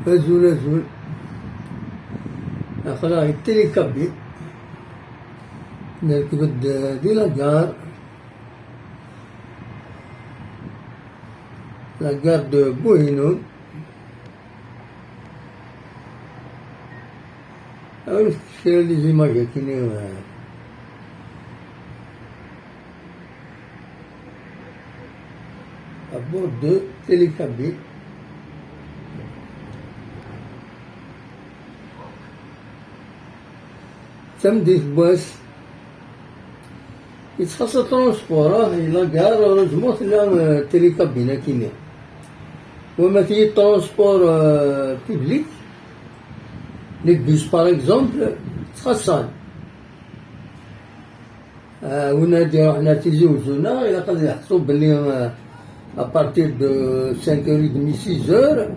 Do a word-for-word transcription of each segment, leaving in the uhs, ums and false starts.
Azul, azul. Aql-aɣ di Télécabine. Nerkeb-d di la gare. La gare de Bohinoun. Awi-d kra des images akkin, euh, à bord de Télécabine. Tameddit n wass, yettxaṣṣa transport, ah, di la gare, heureusement tella, euh, Télécabine akkin. Wama tili transport, euh, public, les bus par exemple, ttxaṣṣan. Ah, win ad iruḥen ar Tizi Uzzu, neɣ ilaq ad yeḥṣu belli, ah, à partir de cinq heures et demie, six heures,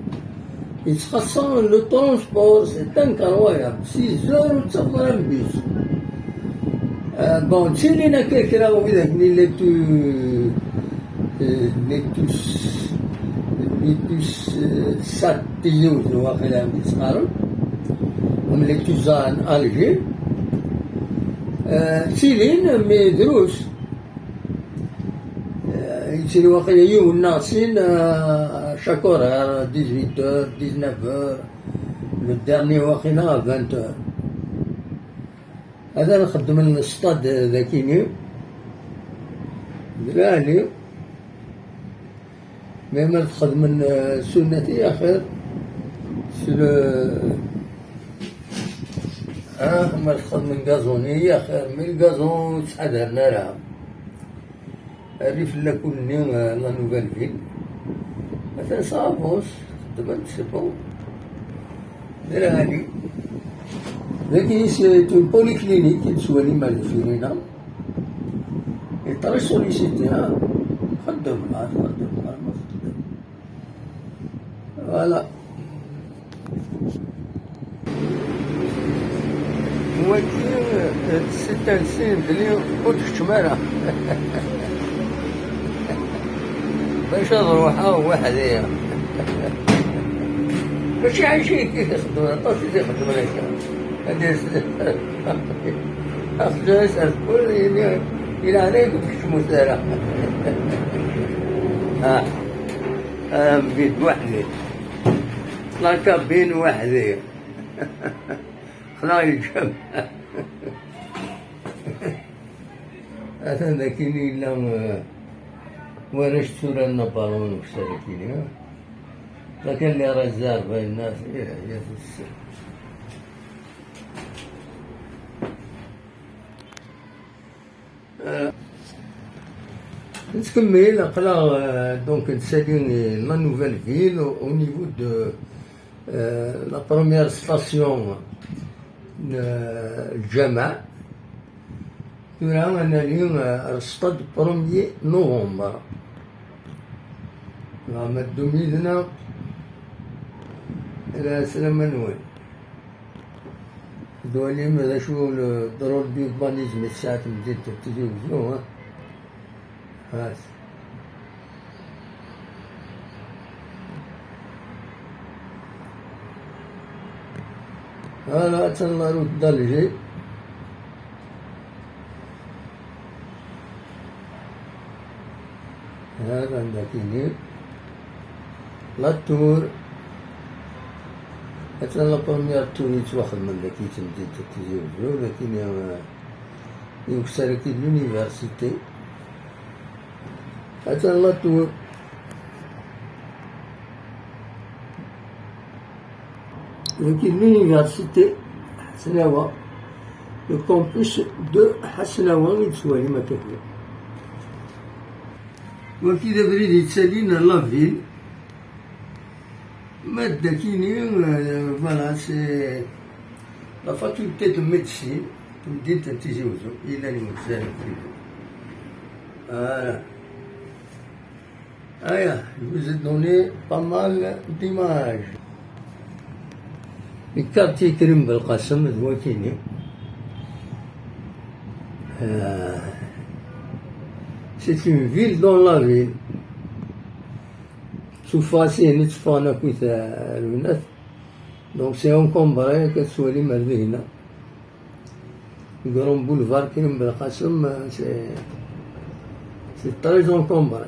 yettxaṣṣa le transport, c'est incroyable. Six heures ur ttafeḍ ara bus. Ah, bon, ttilin akka kra widak-nni les tu-, euh, les tus-, les tus-, euh, sat Tizi Uzzu, waqila amek i tt-qqaren, am les tus-, en Alger. Euh, ttilin, mais drus. Euh, yettili waqila yiwen neɣ sin, euh, chaque horaire, dix-huit heures, dix-neuf heures, le dernier waqila à vingt heures. Ad nxeddmen stade d akini. D lɛali. Mais ma txedmen, euh, sunat i axir. S le, ah, ma txedmen gazon i axir. Mais le gazon ur ttḥadaren ara. Rrif n lakul-nni, euh, la nouvelle ville. Atan ça avance, xeddmen, c'est bon. D lɛali. Dagi, c'est une polyclinique i nettwali ar deffir-ina. Et très sollicité, hein. Xeddem, ah, xeddem, ah, ma xeddem. Voilà. Wagi, euh, c'est un signe belli ur d-keččem ara. Bac ad ruḥeɣ weḥd-i. Mačči ɛici i t-ixeddmen, aṭas i t-ixeddmen akka. Ad d-yas-, axeǧǧer-is ar tewwurt, yini, yelɛen-ak ur d-keččmut ara. Ah, ah, bid weḥd-i. La cabine weḥd-i. Xla yeǧǧem. Atan d akini yella, euh, warrac tturaren abalun ukessar akini, ah. Lakin les réserves, les, eh, eh, eh. Euh, nettkemmil, aql-aɣ, euh, donc, nettali, euh, la nouvelle ville au, au niveau de, euh, la première station, euh, Lǧameɛ. Tura ad nali, euh, ar stade premier novembre. Dɣa ma ddum yid-neɣ, ala sslama-nwen. Ad twalim d acu le drôle d'urbanisme i tesɛa temdint n Tizi Wezzu, ha? Has. Voilà, attan la route d'Alger. Hada anda kini. La tour. Attan la première tour yettwaxedmen daki temdint n Tizi Wezzu, lakin, euh, yukes-d l'université. Attan la tour. Daki l'université Ḥesnawa, le campus de Ḥesnawa i d-tettwalim akka. Waki d abrid yettalin ar la ville. Ma d akini, euh, voilà, c'est la faculté de médecine, temdint n Tizi Wezzu, yellan i Wezzayen. Voilà. Aya, je vous ai donné pas mal d'images. Le quartier Krim Belkacem, d wakini. Euh, c'est une ville dans la ville. Suffeɣ-as ihi, tteffɣen akkit, euh, lwenat. Donc c'est encombré, akka tettwalim ar dihna. Grand Boulevard Karim Belqasem, euh, c'est, c'est très encombré.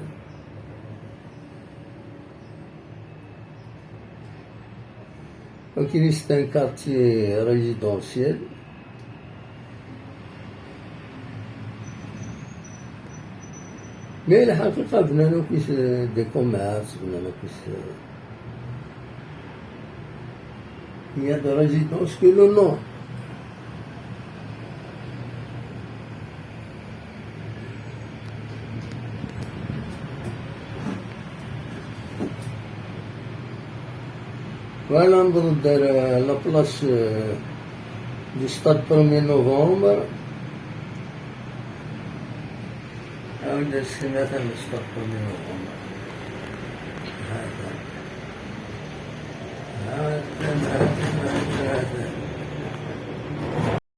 Ok, c'est un quartier résidentiel. Mais الحقيقة بنان akk des commerces, بنان akk il y a des résidences que le nom. Voilà, نبغى ندير la place, euh, du stade premier novembre. هاو ندير سكنات le stade premier novembre.